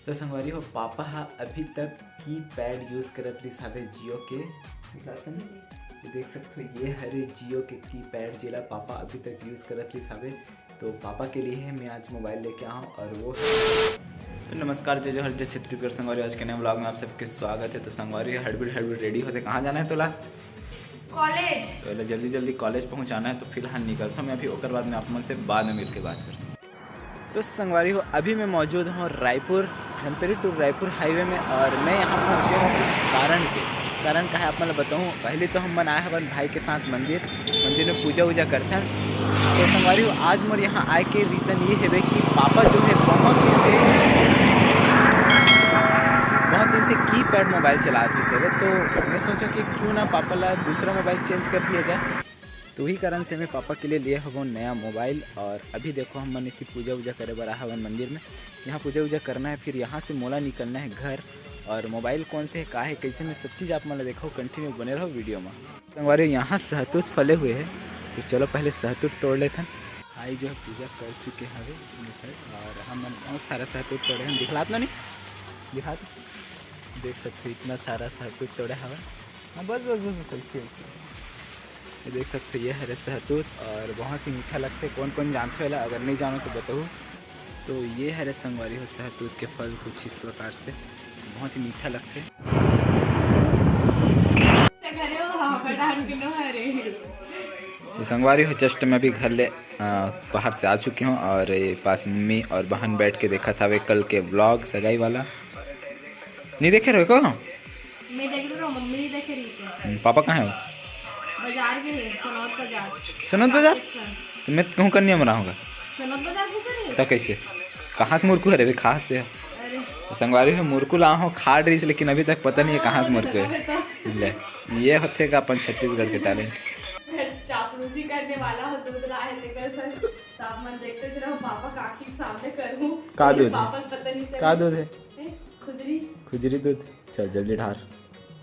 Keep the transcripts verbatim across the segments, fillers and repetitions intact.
तो संगवारी हो, पापा ह अभी तक कीपैड यूज़ करत रिहिस हवे Jio के। दिखात हन? ये देख सकत हो, ये हरे Jio के कीपैड, जेला पापा अभी तक यूज़ करत रिहिस हवे। तो पापा के लिए ही मैं आज मोबाइल लेके आया हूँ और वो तो नमस्कार, जय जोहार, जय छत्तीसगढ़ संगवारी। आज के नए ब्लॉग में आप सबके स्वागत है। तो संगवारी, हड़बड़ हड़बड़ रेडी होते, कहाँ जाना है तोला? कॉलेज। तो एला जल्दी जल्दी कॉलेज पहुँचाना है, तो फिलहाल निकलता हूँ मैं अभी, ओकर बाद में आप मन से बाद में मिलके बात करता हूँ। तो संगवारी हो, अभी मैं मौजूद हूँ रायपुर, धमतरी टू रायपुर हाईवे में, और मैं यहाँ पहुँचे हूँ कुछ कारण से। कारण का है आप मन ल बताऊँ। पहले तो हम मन आए हवन भाई के साथ मंदिर, मंदिर में पूजा वूजा करथन। तो संगवारी हो, आज मोर यहाँ आए के रीज़न ये हवे कि पापा जो है बहुत दिन से, बहुत दिन से कीपैड मोबाइल चलात रहिस हवे। तो मैं सोचा कि क्यों ना पापा ला दूसरा मोबाइल चेंज कर दिया जाए। तो वही कारण से मैं पापा के लिए लिए हवं नया मोबाइल। और अभी देखो, हम मन एती पूजा वूजा करे बर आए हवन मंदिर में। यहाँ पूजा वूजा करना है, फिर यहाँ से मोला निकलना है घर। और मोबाइल कौन से है, का है, कैसे में, सब चीज़ आप मन ला देखो, कंटिन्यू बने रहो वीडियो में। संगवारी, यहाँ सहतूत फले हुए हैं, तो चलो पहले सहतूत तोड़ लेथन। भाई जो है पूजा कर चुके हवे, और हम मन बहुत सारा सहतूत तोड़े हैं। दिखलात ना नहीं, दिखा तो। देख सकते हो, इतना सारा सहतूत तोड़े हवे। हाँ, बस, बस, बस, बस, ऐसे, ऐसे। ये देख सकते हो, ये हरे सहतूत और बहुत ही मीठा लगते। कौन कौन जानते हो एला? अगर नहीं जानो तो बताओ। तो ये हरे संगवारी हो सहतूत के फल कुछ इस प्रकार से, बहुत ही मीठा लगते। तो संगवारी हो, जस्ट मैं अभी घर ले, अ, बाहर से आ चुके हूँ और ये पास मम्मी और बहन बैठ के देखत हवे कल के ब्लॉग सगाई वाला। नहीं देखे रहे को? मैं देख रहा हूँ, मम्मी नहीं देखे रही थी। हम्म, पापा कहाँ है वो? बाजार गए हैं, सनौत बाजार। सनौत बाजार? अच्छा। तो मैं कहूँ कन्या में रहूँगा। सनौत बाजार कैसे रहे? तो कैसे? कहाँ के मुरकू हरे बे, खास दे। अरे। तो संगवारी हो, मुरकू ला हो, खा रही, लेकिन अभी तक पता नहीं है कहाँ के मुरकू है। ले, ये होथे का अपन छत्तीसगढ़ के टैलेंट। चापलूसी करने वाला हो, दूध लाए लेकर सर। तो आप मन देखते रहो, पापा का आँखी के सामने करूँ। का दूध है? पापा को पता नहीं चले। का दूध है? ए, खुजरी। खुजरी दूध। चल जल्दी ढार।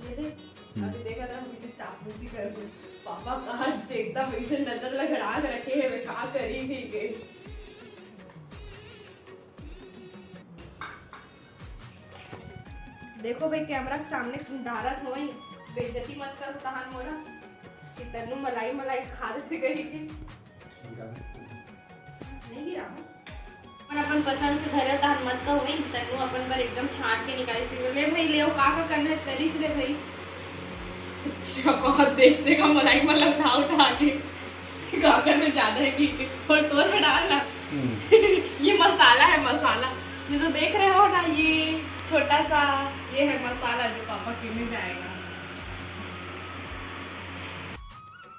ये देख, हम्म। अभी देखा था, हम किसी चापलूसी कर रहे। पापा का आज एकदम इसे नजर लगड़ा के रखे हैं, वे का करी थी के। देखो भाई, कैमरा के सामने ढारत होई, बेइज्जती मत करो तहान मोला, कि तन्नू मलाई मलाई खा लेते कही थी। नहीं गिरा हूँ। अपन, अपन पसंद से धरे तहन मत कहो नहीं, तन्नू अपन बर एकदम छांट के निकाली से, ले भाई, ले, का, का करना है, करीच ले भाई। अच्छा, बहुत देखते का मलाई में लग उठा, उठा के। काकर में ज्यादा है कि, और तोर में डाल ना। हम्म। ये मसाला है, मसाला। ये जो देख रहे हो ना, ये छोटा सा, ये है मसाला जो पापा पीने जाएगा।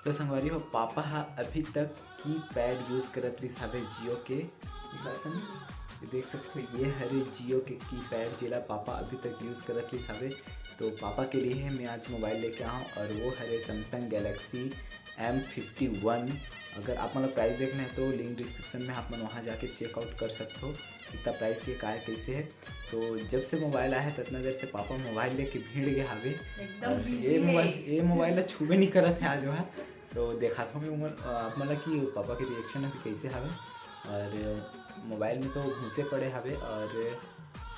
तो संगवारी हो, पापा हा अभी तक कीपैड यूज़ करत रिहिस हवे Jio के। ये देख सकते हो, ये हरे Jio के कीपैड, जेला पापा अभी तक यूज़ करत रिहिस हवे। तो पापा के लिए ही मैं आज मोबाइल लेके आया हूँ और वो हरे Samsung Galaxy M fifty one। अगर आप मन ला प्राइस देखना है तो लिंक डिस्क्रिप्शन में, आप मन वहाँ जाके चेकआउट कर सकते हो कितना प्राइस के, का है, कैसे है। तो जब से मोबाइल आया है, ततना देर से पापा मोबाइल लेके भीड़ गए हवे। एकदम और busy ये है। मोबाइल, ये मोबाइल ला छूबे नहीं करत है आज वहाँ। तो देखात हूँ मैं उमर, अ, आप मन ला कि पापा के रिएक्शन अभी कैसे हवे। और मोबाइल में तो घुसे पड़े हवे और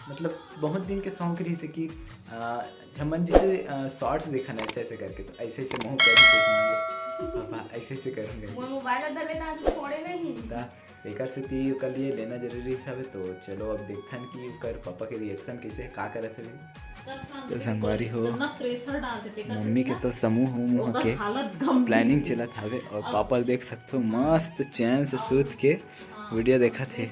मतलब बहुत दिन के शौक रहिस हे कि, अ, झमन जैसे, अ, शॉर्ट्स देखन ऐसे ऐसे करके, तो ऐसे ऐसे मुँह कर देखेंगे। पापा ऐसे ऐसे करेंगे। मोर मोबाइल ला धर लेना, आज छोड़े नहीं। ता एकर सेती ओकर लिए लेना जरूरी हवे। तो चलो अब देखथन कि ओकर पापा के रिएक्शन कैसे हे, का करत हवे। तो संगवारी हो, मम्मी के तो समूह उमूह के प्लानिंग चलत हवे और पापा ल देख सकथो मस्त चैन से सूत के वीडियो देखत हे।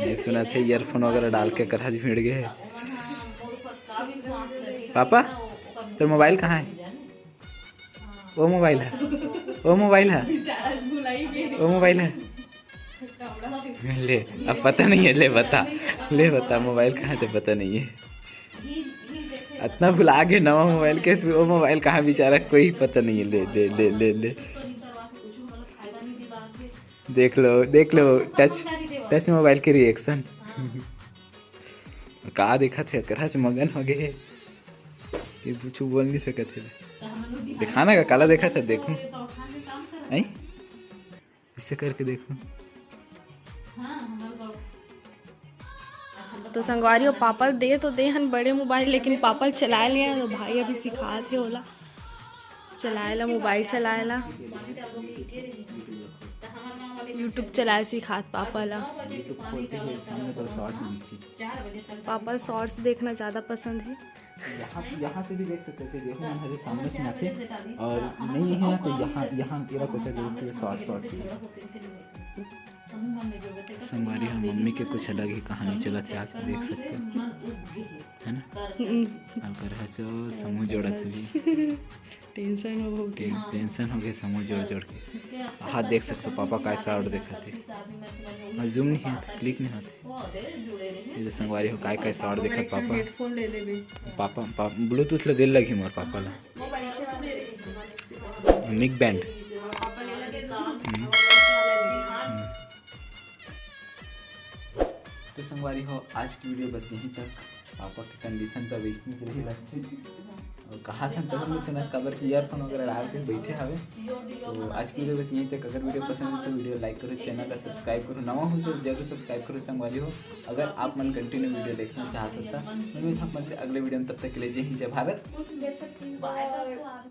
ये सुनत हे, ईयरफोन वगैरह डाल के करहज भिड़ गए हे। पापा, तोर मोबाइल कहाँ है? वो मोबाइल है, वो मोबाइल है, वो मोबाइल है। ले, अब पता नहीं है, ले बता, ले बता, मोबाइल कहाँ है तो पता नहीं है। इतना भुला गए नवा मोबाइल के, वो मोबाइल कहाँ बेचारा कोई पता नहीं है। ले, ले, ले, ले, ले। देख लो, देख लो, टच, टच मोबाइल के रिएक्शन। का देखत हे, करहज मगन हो गए हे। ये कुछ बोल नहीं सकत हे। दिखाना का काला देखत हे, देखो। ऐ? इसे करके देखो। तो संगवारी हो, पापा ल दे तो दे हन बड़े मोबाइल, लेकिन पापा ल चलाए ले, तो भाई अभी सिखात हे ओला चलाए ला, मोबाइल चलाए ला। YouTube चलाए सिखात पापा ला। YouTube खोलते ही सामने तो शॉर्ट्स दिखी। पापा ल शॉर्ट्स देखना ज़्यादा पसंद है। यहाँ यहाँ से भी देख सकते थे, देखो मन हरे सामने से आते और नहीं है ना, तो यहाँ यहाँ तेरा कुछ जैसे शॉर्ट शॉर्ट ही। संगवारी हो, मम्मी के कुछ अलग ही कहानी चलत हे आज, देख सकते हो, है ना? हम्म, अब कर हचो समूह जोड़त हवी। टेंशन हो बहुत। टे- टेंशन हो गया समूह जोड़ जोड़ के। हाथ देख सकते हो, पापा काय शॉर्ट देखत हे। और जूम नहीं होता, क्लिक नहीं होता। ये तो संगवारी हो, काय काय शॉर्ट देखत पापा। हेडफोन ले लेबे। पापा, पापा ब्लूटूथ ले दिल लगी मोर पापा ला। मिक बैंड। तो संगवारी हो, आज की वीडियो बस यहीं तक। पापा के कंडीशन तो अब इतनी रही लगती। और कहा था तब से ना, कबर की ईयरफोन वगैरह डाल के बैठे हवे। तो आज की वीडियो बस यहीं तक। अगर वीडियो पसंद है तो वीडियो लाइक करो, चैनल का सब्सक्राइब करो, नवा हो तो जरूर सब्सक्राइब करो संगवारी हो। अगर आप मन कंटिन्यू वीडियो देखना चाहते हो तो उम्मीद हम मन से अगले वीडियो में, तब तक के लिए जय हिंद, जय भारत।